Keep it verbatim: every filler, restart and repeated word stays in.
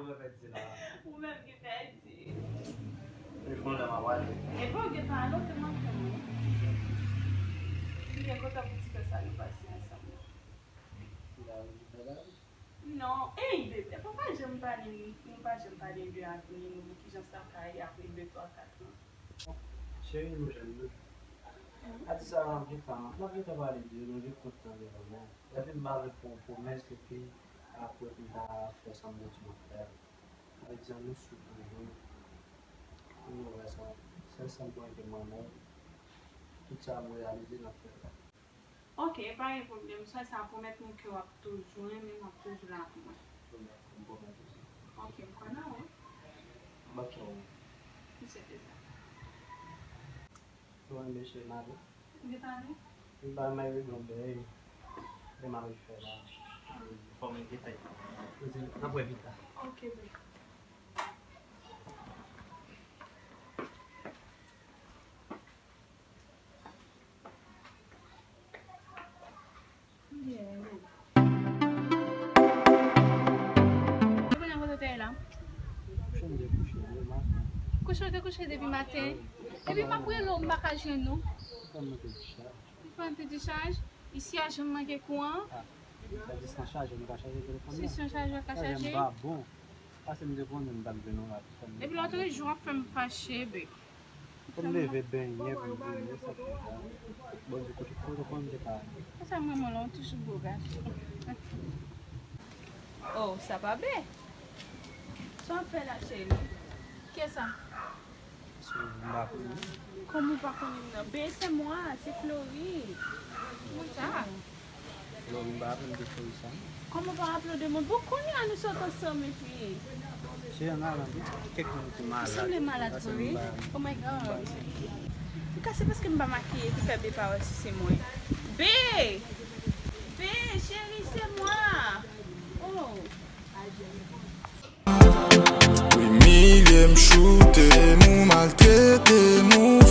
Ou menm ki pèdi. Li fè yon lè m ap ale. Epi w gen pa ale, w te manke mwen. M byen kontan pou ti fè sa nou pase ansanm nan. Ou la, ou te pale? Non, ey, bebe, nou pa janm pale, nou pa janm pale de avni nou, kijan sa ka ye apre de, twa, kat an. Cheri, nou jèn, wi. Ati sa, n ap gentan, n ap gentan pale de yo, nou jis kontan devan mwen. Epi m pa vle fè yon pwomès, epi apre pou m ta fè sanblan ti m ap fè. Sa vle di, annou sou toujou. Annou wè sa. Sèl sa m konnen ke m renmen w. Tout sa m reyalize, n ap fè l. Ok, pa gen pwoblèm. Swa sa pwomèt mwen ke w ap toujou renmen m, w ap toujou la pou mwen. Pwomèt, m pwomèt ou sa. Ok, m kwè nan ou. M ap kwè w. M swete sa. Bon, mesye, m ale. Ou gentan ale? M ba may wi, bon, ben, men m ap fè la. Fò mwen gentan. N ap wè pita. Ok, bebe. Kounye a kote w te ye la? Kouche, m te kouche depi maten. Kouche, w te kouche depi maten? Epi m ap rele w, m pa ka jwenn ou. Ou fè yon ti dichaj? Isi a janm manke kouran? Ah, sa di san chaje, nou ka chaje telefòn nan. Si san chaje, w ka chaje? Chaje m pa bon. Pase m te konnen m t ap jwenn ou la. Epi lòt jou w ap fè m fache, be. Pou m leve benyen, pou m vini, sa pou ta. Bon, di kote, kote, kote m te ka ale. Sa m renmen w la, w toujou bo gason. Oh, sa pa be. Sa w ap fè la, cheri? Kiyès sa? Se m pa konnen. Kòman w pa konnen m nan? Be, se mwa, se Flori. Moun sa? Flori, m pa raple m de Flori sa. Kòman w pa raple w de mwen? Bon, kounye a nou sot ansanm epi. Cheri, ann al ann wi. Kèk moun ki malad. Ou sanble malad vre wi. Oh my God. Ou ka se paske m pa makiye ki fè Be pa wè si se mwen. Be! Be, cheri, se mwa. Oh. Ou imilye m, choute m, ou maltrete m, ou